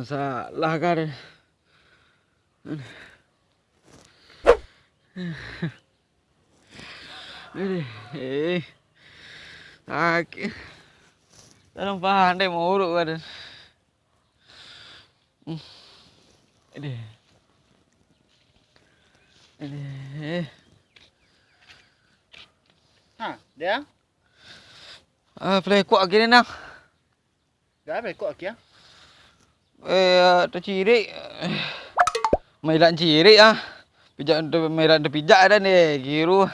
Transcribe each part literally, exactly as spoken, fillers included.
Salah kan? Aduh, eh. Sakik. Tanam pandai muruk kan. Hmm. Aduh. Aduh. Ha, dia? Ah, plekok gini, Nang. Dah plekok akia? Eh, tacirik. Mailan cirik ah. Pijak, mailan tapijak dah ni, giru.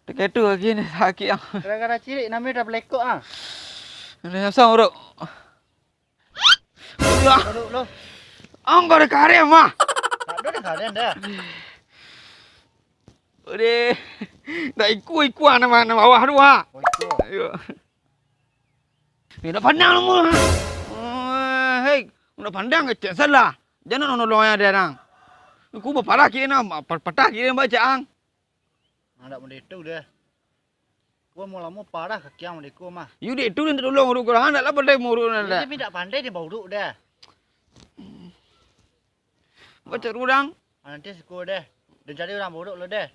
Takah tu lagi ni sakik ang. Gara-gara cirik namo dah plekok ah. Ni asam urut. Ya. Urut lo. Ang kau dah karem ah. Tak ada dah karem dah. Udah. Dah ikua-ikua nama, nama bawah tu ah. Oh, ikua. Ayo. Eh, nak pandang lamo, ha? Oh, hei, nak pandang kecek salah. Jan nak nolong ayah dia nang. Ku baparah kiri nang, pa-, patah kiri nang bacak ang. Ndak model tu deh. Ku mau lamo parah kaki ang model ku mah. Yu dek tu dia nak tolong urut kurang, ndak lah pandai murut nang. Dia tapi ndak pandai dia bauruk deh. Baca urang. Ah, nanti siko deh. Dan cari urang bodoh lo deh.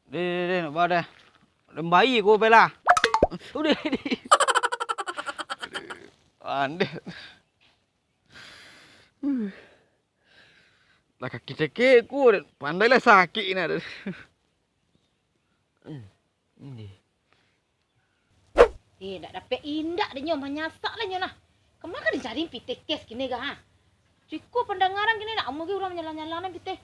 Deh, deh, deh, nak ba deh. Dan bayi ko pelah. Udah, deh. Andeh. Lah kaki cekek ko, pandailah sakik nak. Hmm, ini. Eh, ndak dapek indak deh nyo, manyasak lah nyo nah. Kama ka dicari pitih kes kini ka, ha? Ciko pandangaran kini nak amuah ge urang manyalang-nyalang nan pitih.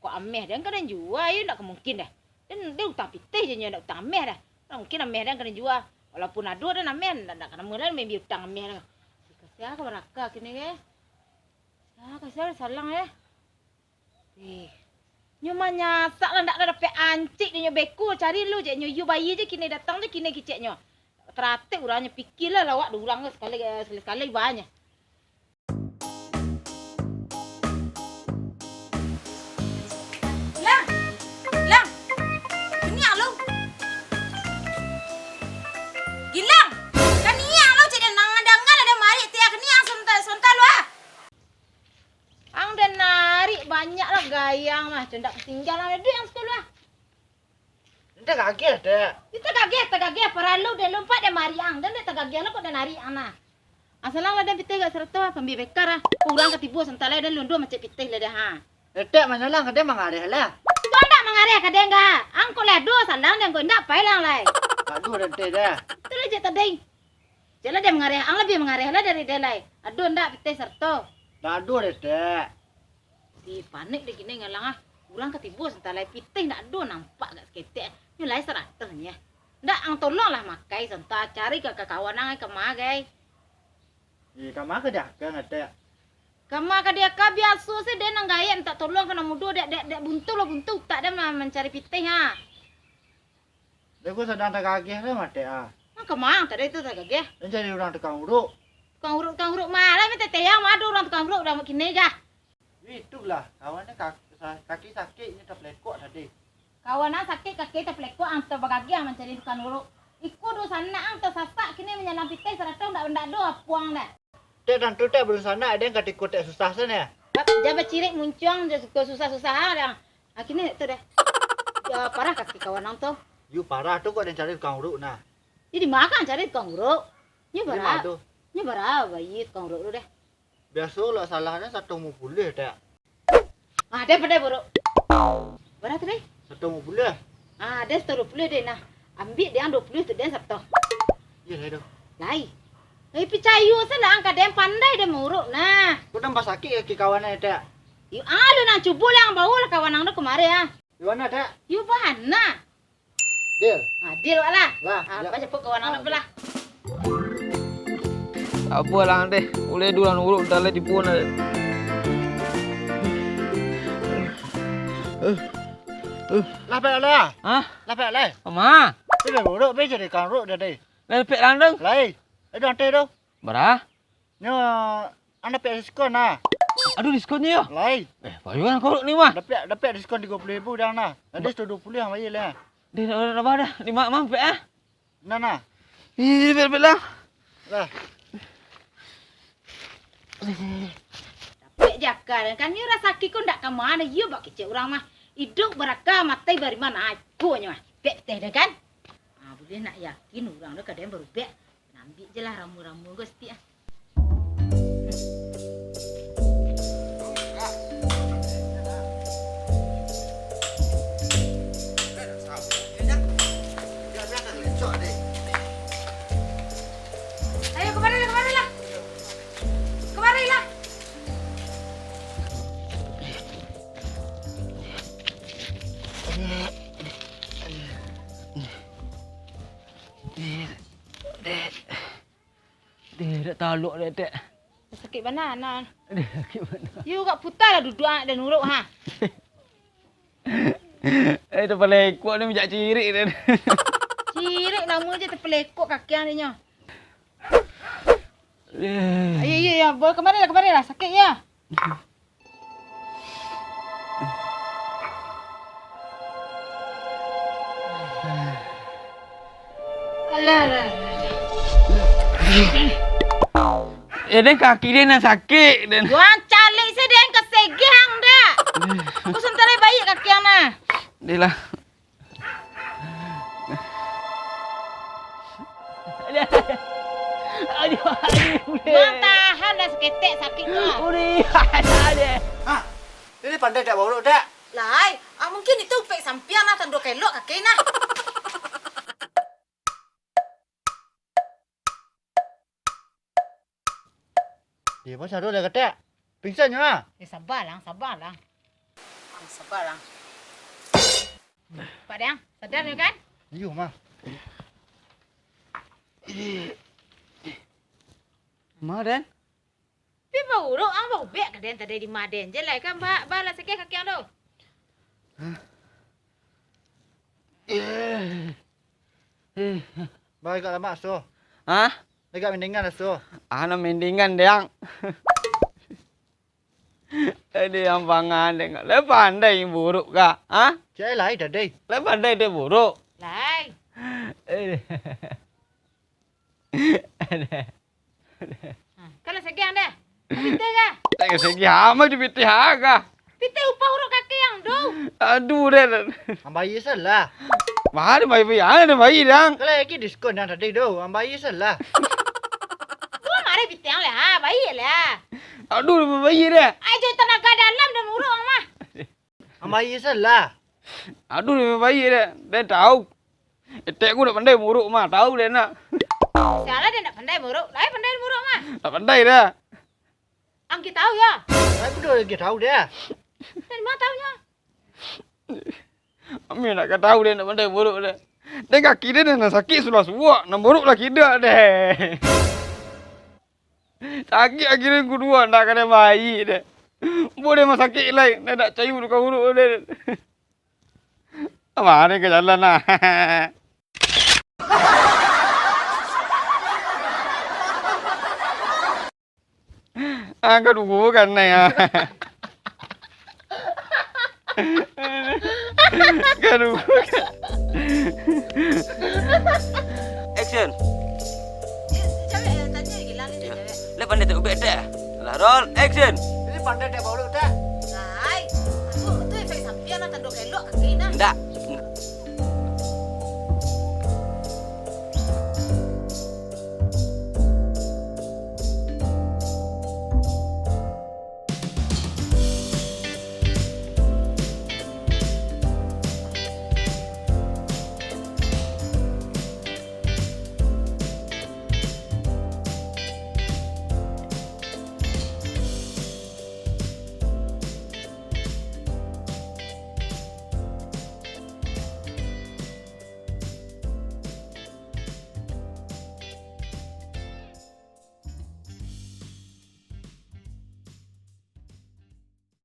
Kok ameh deh, kan den jua, yo ndak ka mungkin deh. Den, den utang pitih je nyo, ndak utang ameh deh. Ndak mungkin ameh deh ka den jua. Walaupun ado deh ameh, ndak, ndak ka namuah deh main utang ameh deh. Kasian ka baraka kini ge. Kasian, kasian salang eh. Eh, nyo manyasak lah, ndak lah dapek ancik deh nyo beko, cari lu je nyo, iyo bayi je kini datang je kini kicek nyo. Taratek urang nyo, pikir lah lawak dek urang tu sakali, sakali-sakali banyak. Gilang! Gilang! Kaniak lu! Gilang! Kaniak lu cek den, nang danga lah den marik tiak, kaniak sonta-, sonta lu ah! Ang den narik banyak lah gayang mah, cundak tinggal ang duit ang saketek lah. Ente kageh, Dek. Ente kageh, tagageh, paralu den lompat den marik ang, den dek tagageh lah kok den narik ang nah. Asalang lah den pitih gak sarato, pambi bekar ah. Urang katibo santai lah den lunduah macet pitih lah dah ha. Etek manyalang ka den mangareh lah. Kok ndak mangareh ka den gak? Ang kok lah ado salang den kok ndak pai lang lai. Aduh, den teh dah. Itu lah je tadi. Cek lah den mangareh, ang labiah mangareh lah dari den lai. Ado ndak pitih sarato? Ndak ado, Detek. Ih, panek dek kini ngalang ah. Urang katibo santai lai pitih ndak ado nampak gak saketek. Nyo lai saratoh nyo. Ndak ang tolong lah makai santai cari ka, ka kawan ang ka magai. Ih, ka ma ka diaka, Detek? Ka ma ka diaka biaso se den nang gaek mintak tolong ka nan mudo dek, dek, dek buntu lah buntu utak den ma-, mancari pitih ha. Dek ko sadang tagageh lah matek ah. Nang kamang tadi tu tagageh? Nan jadi urang tukang uruk. Tukang uruk, tukang uruk malah mah teteh yang ado urang tukang uruk dah kini gah. Itulah, kawan ni kak-, sa-, kaki sakik ni tapelekok tadi. Kawan ang sakik kaki tapelekok ang tabagageh mancari tukang uruk. Iko dunsanak ang tasasak kini manyalang pitih sarato ndak, ndak ado apuang dah. Tek tantu tek badunsanak, den katiko tek susah sen ya. Jan bacirik muncuang, jan suko susah-susah ah, dang. Ah, kini tu deh. Yo, parah kaki kawan ang tu. Yu parah tu kok den cari tukang uruk nah. Jadi makan cari tukang uruk. Nyo bara? Nyo bara bayi tukang uruk tu deh. Biaso lah salahnyo sarato limo puluah tek. Ah, den pandai buruk. Bara tu deh? Sarato limo puluah. Ah, den sarato duo puluah deh nah. Ambiak dek ang duo puluah tu den sarato. Iyo lai tu. Lai. Lai picayo se lah ang ka den pandai den muruk nah. Kok tambah sakik kaki kawan ang tek? Yo, ah, lu nang cubo lah ang bawo lah kawan ang tu kamari ah. Di mano tek? Yo bana. Deal. Ah, deal wak lah. Lah, ah, yo. Apa japuik kawan ang tu lah. Apo lah ang deh, uleh dulang uruk, ndak lah tibo nah. Lah pek lah. Hah? Lah pek lah. Ama. Dah uruk be jadi tukang uruk dah deh. Lah pek lah ang dong. Lai. Eh, dah ante tu. Bara? Nyo, ang dapek diskon nah. Aduh, diskonnyo yo? Lai. Eh, payu ang korok ni mah. Dapek, dapek diskon tigo puluah ribu dah nah. Jadi sarato duo puluah ang bayia lah. Deh, nak, nak, nak, dah. Limo mampek ah. Nah, nah. Ih, bel, bel lah. Lah. Dapek jaka den kan, nyo rasaki ko ndak ka mano, iyo bak kecek urang mah. Iduik baraka, matai bariman, ah, iko nyo mah. Dapek teh den kan? Ah, buliah nak yakin urang tu ka den barubek. Ambiak je lah ramu-ramu ko saketek ah. Ayo, kamari lah, kamari lah. Kamari lah. Dek, dek. Dek, dek, talok, dek, dek. Sakik bana, nah. Dek, sakik bana. Yo, kak puta lah duduak anak den uruik, ha. Eh, tapalekok ni, minjak cirik, dek. Cirik namo je tapalekok kaki ang nyo. Dek. Ayo, ayo, ayo, bawa kamari lah, kamari lah, sakik yo. Alah, alah, alah. Eh, den, kaki den nan sakik, den. Wan caliak se den, kasegeh ang dak. Ko santano baiak kaki ang nah. Dek lah. Aduh, aduh, aduh. Wan tahan lah saketek sakik tu. Udah, aduh. Hah? Ini pandai dak bauruk dak? Lai, ah, mungkin itu upek sampiang nah, tando kelok kaki nah. Dia pun sadar dah ketek. Pingsan nyo ah. Eh, sabar lang, sabar lang. Ah, sabar lang. Pak Dang, sadar nyo kan? Iyo, mah. Ma, Den? Pi bauruk, ang baubek ka den tadi di ma den je lai kan, ba, ba lah sakik kaki ang tu. Ba, agak lamak so. Hah? Agak mendingan lah so. Ah, nak mendingan, Dang. Eh, dek ang pangan, dek ang. Lai pandai buruk ka? Ha? Cai lai tadi. Lai pandai dek buruk? Lai. Eh. Ha, kalau sagiang dah. Pitih ka? Tak sagiang amat di pitih ka. Pitih upah urut kaki ang tu. Aduh, dek. Ambai salah. Mahal dek bayar, bayar dek bayar, dang. Kalau lagi diskon yang tadi tu, ambai salah. Gua marah pitih ang lah, ha, bayar lah. Aduh, bayar dek. Ai, jo tanaga dalam dah muruk ang mah. Ambai salah. Aduh, bayar dek. Dah tahu. Etek ku nak pandai muruk mah, tahu dek nak. Sialah dek nak pandai muruk, lai pandai muruk mah. Tak pandai dah. Angki tahu ya? Lai betul angki tahu dek. Dari mana tahunya? Ami nak ka tahu dek nak pandai muruk dek. Dek kaki dek nan sakik sulah suak, nan muruk lah kida dek. Sakik kaki dek kuduan nak ka dek baik dek. Boleh mah sakik lai, nak nak cayu tu ka muruk dek. Mari ka jalan lah. Ah, kaduo kan, Nai, ah. Kaduo kan. Action. Eh, cawek, eh, tanya lagi lah, ni dah cawek. Lah, pandai tak ubek dah. Lah, roll, action. Ini pandai tak baru dah. Lai, aku tu efek sampiang lah, tando kelok kaki nah. Ndak.